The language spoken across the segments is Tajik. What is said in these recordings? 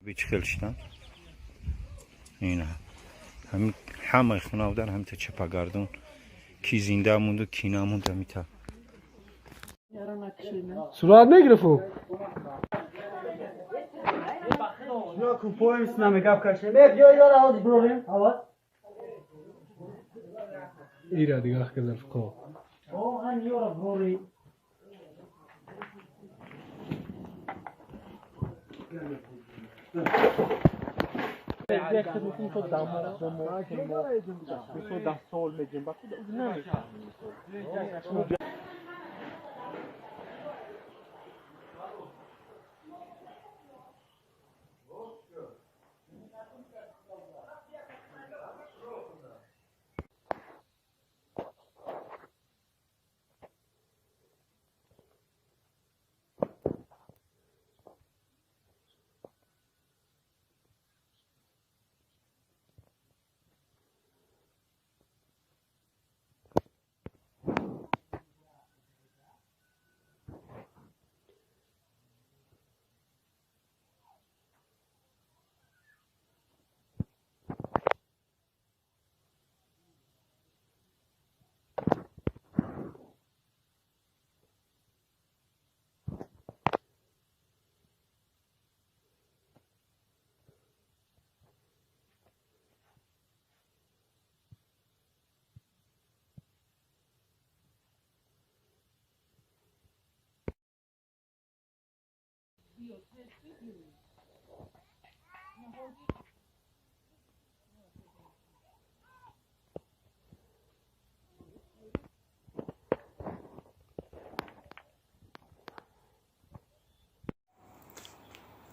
Чӣ хел шидан ина, ҳамин ҳамаи хона будан, ҳамита чапагардон, ки зинда монду, ки намонд, ҳамита. Сурат мегирифу? Ира дигах казарф ко.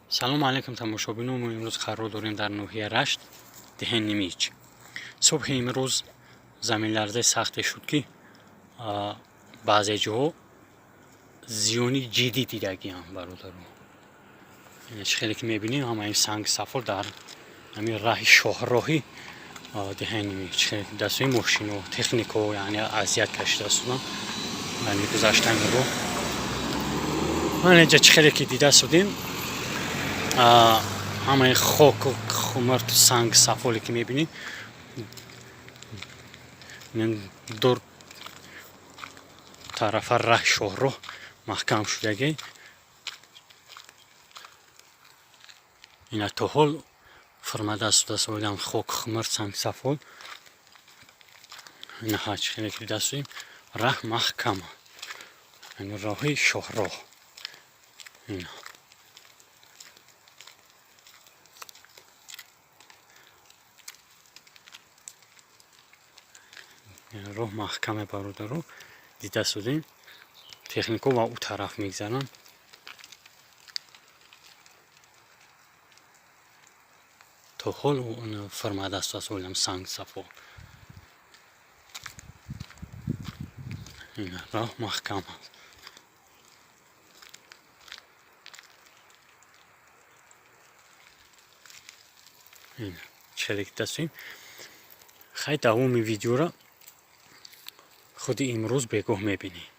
Салому алайкум, тамошобинон. Мо имрӯз қарор дорем дар ноҳияи Рашт, деҳаи Нимич. Субҳи имрӯз заминларзаи сахте шуд, ки баъзе ҷоҳо зиёни ҷиддӣ дидагиам, бародаро. Чӣ хеле ки мебинем, ҳамаи санг сафол дар ҳамин раҳи шоҳроҳи деҳаи Нимич дастҳои мошино, технико, яъне азият кашида шуданд яъне гузаштани роҳ. Ман инҷа чӣ хеле ки дида судем, ҳамаи хоку хумарту санг сафоле ки мебинед, дур тарафа раҳ шоҳроҳ маҳкам шудагӣ. Ина то ҳол фурмада шуда хок, хумар, санг сафол. Ина ҳач хеле ки дида судем, раҳ маҳкам, яъне роҳи шоҳроҳ ина. Роҳ маҳкаме, бародаро, дида судем, технико ва ӯ тараф мегзаранд. То ҳол фурмадааст аз олам санг сафол. Роҳ маҳкам аст. Чӣ дида судем. Хай, давоми видеора худи имрӯз бегоҳ мебинем.